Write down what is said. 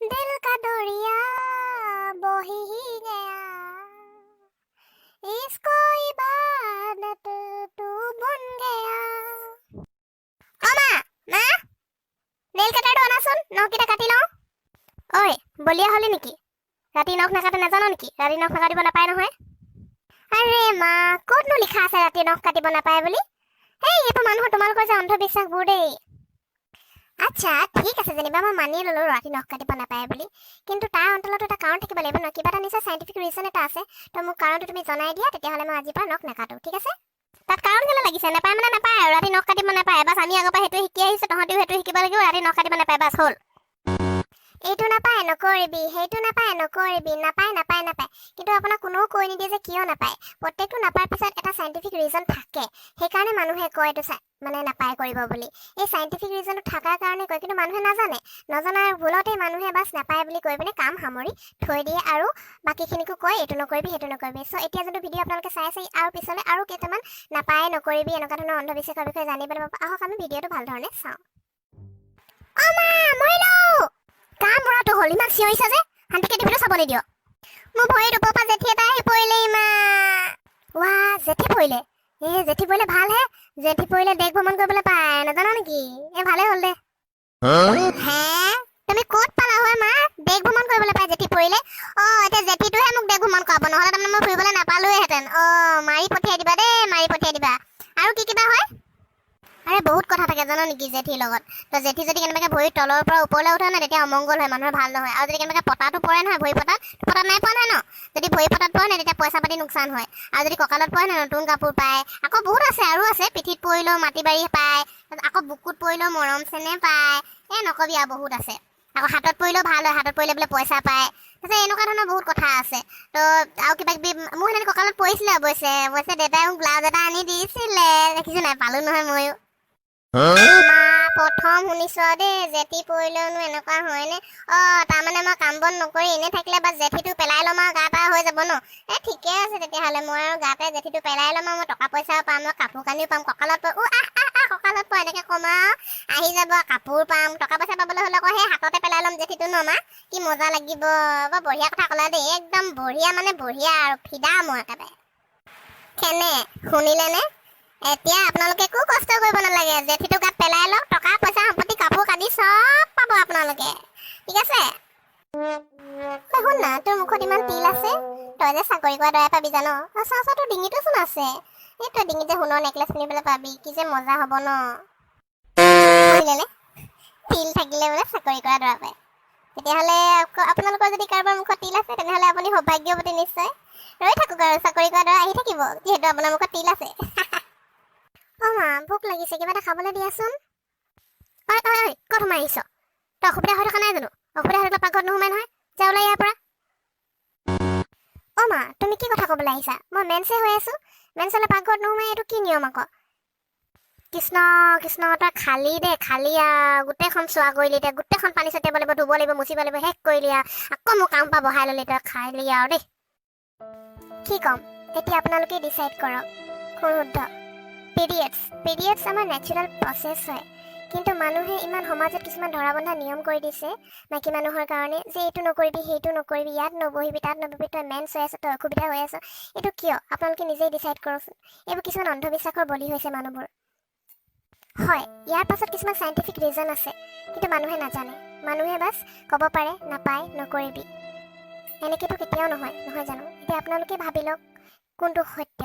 दिल का दरिया बही ही गया, इसको इबादत तू बन गया। অ মা, মা, নেইল কাটাৰটো আনাচোন, নখকেইটা কাটি লওঁ। ঐ বলিয়া হলি নেকি? ৰাতি নখ নাকাটে নাজান নেকি? ৰাতি নখ নাকাটিব নাপায় নহয়। আৰে মা, ক'তনো লিখা আছে ৰাতি নখ কাটিব নাপায় বুলি? এই এইবোৰ মানুহৰ, তোমালোকৰ যে অন্ধবিশ্বাসবোৰ দেই। আচ্ছা, ঠিক আছে, যেনিবা মই মানি ল'লো ৰাতি নখ কাটিব নাপায় বুলি, কিন্তু তাৰ অন্তৰতো এটা কাৰণ থাকিব লাগিব ন? কিবা এটা নিশ্চয় চাইণ্টিফিক ৰিজন এটা আছে। তো মোক কাৰণটো তুমি জনাই দিয়া, তেতিয়াহ'লে মই আজিৰ পৰা নখ নাকাটো, ঠিক আছে? তাত কাৰণ কেলৈ লাগিছে? নাপায় মানে নাপায় আৰু। ৰাতি নখ কাটিব নাপায়, বাছ। আমি আগৰ পৰা সেইটো শিকি আহিছোঁ, তহঁতিও সেইটো শিকিব লাগিব। ৰাতি নখ কাটিব নাপায়, বাছ, হ'ল। এইটো নাপায়, নকৰিবি, সেইটো নাপায়, নকৰিবি, নাপায়, নাপায়, নাপায়, কিন্তু আপোনাক কোনেও কৈ নিদিয়ে যে কিয় নাপায়। প্ৰত্যেকটো নাপায় পিছত এটা চাইণ্টিফিক ৰিজন থাকে। সেইকাৰণে মানুহে কয় এইটো মানে নাপায় কৰিব বুলি। এই চাইণ্টিফিক ৰিজনটো থকাৰ কাৰণে কয়, কিন্তু মানুহে নাজানে। নজনাৰ ভুলতেই মানুহে বাছ নাপায় বুলি কৈ পিনে কাম সামৰি থৈ দিয়ে আৰু বাকীখিনিকো কয় এইটো নকৰিবি, সেইটো নকৰিবি। চ' এতিয়া যোনটো ভিডিঅ' আপোনালোকে চাই আছে, আৰু পিছলৈ আৰু কেইটামান নাপায়, নকৰিবি এনেকুৱা ধৰণৰ অন্ধবিশ্বাসৰ বিষয়ে জানিবলৈ পাব। আহক, আমি ভিডিঅ'টো ভাল ধৰণে চাওঁ। অ মা, মৰিলো! কাৰ মৰাটো হ'ল? ইমান চিঞৰিছা যে শান্তিকে টিভিটো চাব নিদিয়। মোৰ ভৰিত ওপৰৰ পৰা জেঠী এটা আহি পৰিলে ইমা। ৱা, জেঠী পৰিলে! এ জেঠী পৰিলে ভালহে। জেঠী পৰিলে দেশ ভ্ৰমণ কৰিবলৈ পায়, নাজান নেকি? এ ভালে হ'ল দে। হে, তুমি ক'ত পালা হয় মা, দেশ ভ্ৰমণ কৰিবলৈ পায় জেঠী পৰিলে? অ, এতিয়া জেঠীটোহে মোক দেশ ভ্ৰমণ কৰাব, নহ'লে তাৰমানে মই ফুৰিবলৈ নাপালোৱেহেঁতেন। অ, মাৰি পঠিয়াই দিবা দেই, মাৰি পঠিয়াই দিবা। আৰু কি কিবা হয়? আৰে বহুত কথা থাকে, জান নেকি জেঠীৰ লগত? তো জেঠী যদি কেনেবাকে ভৰিৰ তলৰ পৰা ওপৰলৈ উঠে নহয়, তেতিয়া অমংগল হয়, মানুহৰ ভাল নহয়। আৰু যদি কেনেবাকে পতাটো পৰে নহয়, ভৰি পতাত, পতাত নাই পোৱা নহয় ন? যদি ভৰি পতাত পৰে নহয়, তেতিয়া পইচা পাতি লোকচান হয়। আৰু যদি কঁকালত পৰে নহয়, নতুন কাপোৰ পায়। আকৌ বহুত আছে, আৰু আছে, পিঠিত পৰিলেও মাটি বাৰী পায়, আকৌ বুকুত পৰিলেও মৰম চেনেহ পায়। এ নকবি আৰু, বহুত আছে। আকৌ হাতত পৰিলেও ভাল হয়, হাতত পৰিলে বোলে পইচা পায়। তাৰপিছত এনেকুৱা ধৰণৰ বহুত কথা আছে। তো আৰু কিবা কিবি। মোৰ সেইদিনা কঁকালত পৰিছিলে অৱশ্যে। অৱশ্যে দেউতাই মোক ব্লাউজ এটা আনি দিছিলে। দেখিছো নাই, পালো নহয় ময়ো। মা, প্ৰথম শুনিছো আৰু দেই, জেঠী পৰিলেওনো এনেকুৱা হয়নে? অ, তাৰমানে মই কাম বন নকৰি এনেই থাকিলে বা জেঠীটো পেলাই ল'ম আৰু গা পা হৈ যাব ন? এ ঠিকে আছে তেতিয়াহ'লে, মই আৰু গাতে জেঠীটো পেলাই ল'ম আৰু মই টকা পইচাও পাম, মই কাপোৰ কানিও পাম। কঁকালত ও আহ আহ আহ, কঁকালত পৰা এনেকে ক'ম আৰু আহি যাব, কাপোৰ পাম। টকা পইচা পাবলৈ হ'লে আকৌ সেই হাততে পেলাই ল'ম জেঠীটো ন মা? কি মজা লাগিব! বৰ বঢ়িয়া কথা ক'লা দেই, একদম বঢ়িয়া, মানে বঢ়িয়া আৰু, ফিদা মই একেবাৰে। কেনে শুনিলেনে? এতিয়া আপোনালোকে একো কষ্ট কৰিব নালাগে। জেঠীটো গাত পেলাই লওক, টকা পইচা, সম্পত্তি, কাপোৰ কানি চব পাব আপোনালোকে, ঠিক আছে? ঐ শুন না, তোৰ মুখত ইমান তিল আছে, তই যে চাকৰি কৰা দৰাই পাবি জান? অ, চা চা, তোৰ ডিঙিটো চোন আছে। এই তই ডিঙিত যে সোণৰ নেকলেছ পিন্ধিবলৈ পাবি, কি যে মজা হ'ব ন? শুনিলেনে? তিল থাকিলে বোলে চাকৰি কৰা দৰা পায়। তেতিয়াহ'লে আকৌ আপোনালোকৰ যদি কাৰোবাৰ মুখত তিল আছে, তেনেহ'লে আপুনি সৌভাগ্যৱতী নিশ্চয়। ৰৈ থাকক আৰু, চাকৰি কৰা দৰা আহি থাকিব, যিহেতু আপোনাৰ মুখত তিল আছে। অ মা, ভোক লাগিছে, কিবা এটা খাবলৈ দিয়াচোন। ঐ ঐ ঐ, ক'ত সোমাই আহিছ তই? অসুবিধা হৈ থকা নাই জানো? অসুবিধা হৈ থাকিলে পাকঘৰত নোসোমাই নহয়। যা, ওলাই ইয়াৰ পৰা। অ মা, তুমি কি কথা ক'বলৈ আহিছা? মই মেনচে হৈ আছো, মেনচ হ'লে পাকঘৰত নোসোমাই, এইটো কি নিয়ম আকৌ? কৃষ্ণ কৃষ্ণ, তই খালি দে, খালি আৰু। গোটেইখন চোৱা কৰিলি, এতিয়া গোটেইখন পানী ছটিয়াব লাগিব, ধুব লাগিব, মুচিব লাগিব, শেষ কৰিলি আৰু। আকৌ মোৰ কাম পৰা বহাই ল'লি তই, খালি আৰু দেই। কি ক'ম এতিয়া, আপোনালোকে ডিচাইড কৰক কোন শুদ্ধ। পিৰিয়ডছ, পিৰিয়ডছ আমাৰ নেচাৰেল প্ৰচেছ হয়, কিন্তু মানুহে ইমান সমাজত কিছুমান ধৰা বন্ধা নিয়ম কৰি দিছে মাইকী মানুহৰ কাৰণে যে এইটো নকৰিবি, সেইটো নকৰিবি, ইয়াত নবহিবি, তাত নবহিবি, তই মেন্স হৈ আছ, তই অসুবিধা হৈ আছ। এইটো কিয়? আপোনালোকে নিজেই ডিচাইড কৰকচোন। এইবোৰ কিছুমান অন্ধবিশ্বাসৰ বলি হৈছে মানুহবোৰ। হয়, ইয়াৰ পাছত কিছুমান চাইণ্টিফিক ৰিজন আছে, কিন্তু মানুহে নাজানে। মানুহে বাছ ক'ব পাৰে নাপায়, নকৰিবি। এনেকৈতো কেতিয়াও নহয়, নহয় জানো? এতিয়া আপোনালোকে ভাবি লওক কোনটো সত্য।